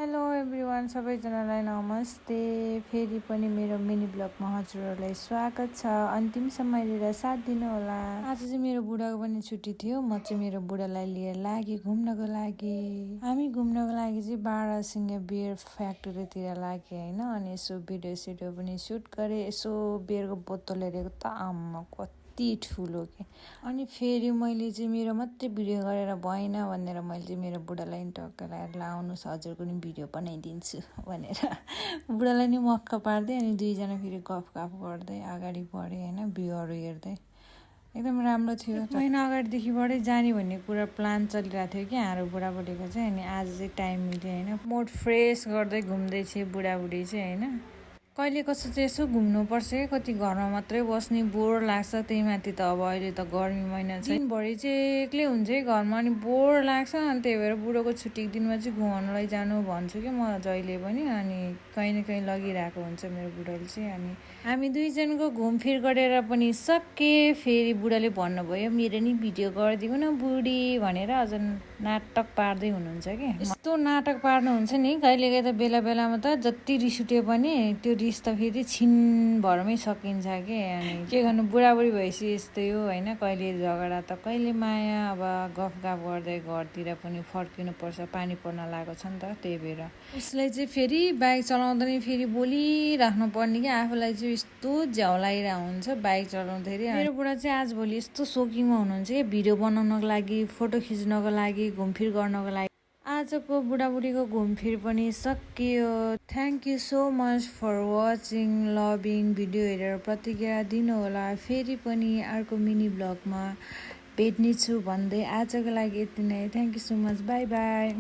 Hello everyone, सबैजनालाई नमस्ते। फेरि पनि मेरो मिनी ब्लगमा हजुरहरूलाई स्वागत छ। अन्तिमसम्म हेरेर साथ दिनुहोला। आज चाहिँ मेरो बुढाको पनि छुट्टी थियो। म चाहिँ मेरो बुढालाई लिएर लागेँ घुम्नको लागि। हामी घुम्नको लागि चाहिँ बारासिंगे बियर फ्याक्ट्रीतिर लागेँ होइन। अनि यसो भिडियो पनि सुट गरेँ। यसो बियरको बोतल हेरेको त आम्मा कति ठुलो के। अनि फेरि मैले चाहिँ मेरो मात्रै भिडियो गरेर भएन भनेर मैले चाहिँ मेरो बुढालाई टक्क लगाएर आउनुहोस् हजुरको नि भिडियो बनाइदिन्छु भनेर बुढालाई नि मक्क पार्दै अनि दुईजना फेरि गफ गर्दै अगाडि बढेँ होइन। भ्यूहरू हेर्दै एकदम राम्रो थियो। महिना अगाडिदेखिबाटै जाने भन्ने कुरा प्लान चलिरहेको थियो कि हाम्रो बुढाबुढीको चाहिँ। अनि आज चाहिँ टाइम मिल्यो होइन। मुड फ्रेस गर्दै घुम्दै थिएँ बुढाबुढी चाहिँ होइन। कहिले कसो चाहिँ यसो घुम्नुपर्छ है। कति घरमा मात्रै बस्ने बोर लाग्छ। त्यही माथि त अब अहिले त गर्मी महिना छ, दिनभरि चाहिँ एक्लै हुन्छ है घरमा अनि बोर लाग्छ। अनि त्यही भएर बुढोको छुट्टीको दिनमा चाहिँ घुमाउनलाई जानु भन्छु कि म जहिले पनि। अनि कहीँ न कहीँ लगिरहेको हुन्छ मेरो बुढाले चाहिँ। अनि हामी दुईजनाको घुमफिर गरेर पनि सकेँ। फेरि बुढाले भन्नुभयो मेरो नि भिडियो गरिदिनु न बुढी भनेर अझ नाटक पार्दै हुनुहुन्छ कि। यस्तो नाटक पार्नुहुन्छ नि कहिलेकाहीँ त बेला बेलामा त जति रिस उठे पनि त्यो रिस त फेरि छिनभरमै सकिन्छ कि। अनि के गर्नु बुढाबुढी भएपछि यस्तै हो होइन। कहिले झगडा त कहिले माया। अब गफगाफ गर्दै घरतिर पनि फर्किनुपर्छ, पानी पर्न लागेको छ नि त। त्यही भएर उसलाई चाहिँ फेरि बाइक चलाउँदा नि फेरि बोलिराख्नु पर्ने कि। आफूलाई चाहिँ यस्तो झ्याउ लागिरहेको हुन्छ बाइक चलाउँदाखेरि। मेरो बुढा चाहिँ आजभोलि यस्तो सोकिङमा हुनुहुन्छ कि भिडियो बनाउनको लागि, फोटो खिच्नको लागि, घुमफिर गर्नको लागि। आजको बुढाबुढीको घुमफिर पनि सकियो। Thank you so much for watching, loving. Video हेरेर प्रतिक्रिया दिनुहोला। फेरि पनि अर्को मिनी ब्लगमा भेट्नेछु भन्दै आजको लागि यति नै। Thank you so much, by by.